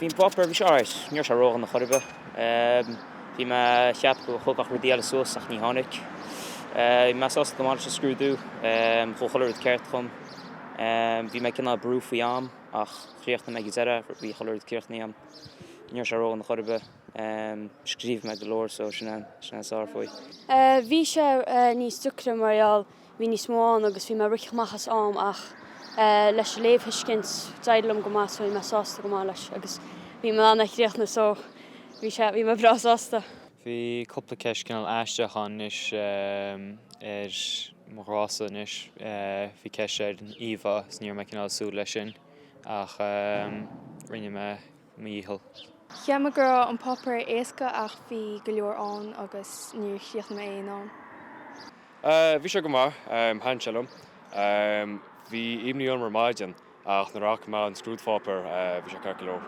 Bhí an páipéar, bhí sé alright, ní raibh sé ródhona chor ar bith. Bhí mé ag ceapadh go dtiocfadh rudaí eile suas ach ní tháinig. Bhí mé sásta go maith leis an scrúdú, chuaigh chuile rud ceart dhom. Bhí mé cineál brú faoi am ach chríochnaigh mé ag an deireadh, bhí chuile rud críochnaithe agam. Ní raibh sé ródhona chor ar bith. Scríobh mé go leor so sin é sin sár faoi. Bhí sé níos deacra mar gheall bhí níos mó ann agus bhí mé rite amach as am ach leis an léamhthuiscint d'éirigh liom go maith so bhí mé sásta go maith leis agus bhí mé in ann é a chríochnú so bhí sé bhí mé breá sásta. Bhí cúpla ceist cineál aisteach ann anois ar mo ghrása anois. Bhí ceist ar an íomhá is ní raibh mé cineál ag súil leis sin ach rinne mé mo dhícheall. Cheap mé go raibh an páipéar éasca ach bhí go leor ann agus níor chríochnaigh mé é in am. Bhí sé go maith, thaitin sé liom. Bhí imní orm ar maidin ach nuair a chonaic mé an scrúdpháipéar bhí sé ceart go leor.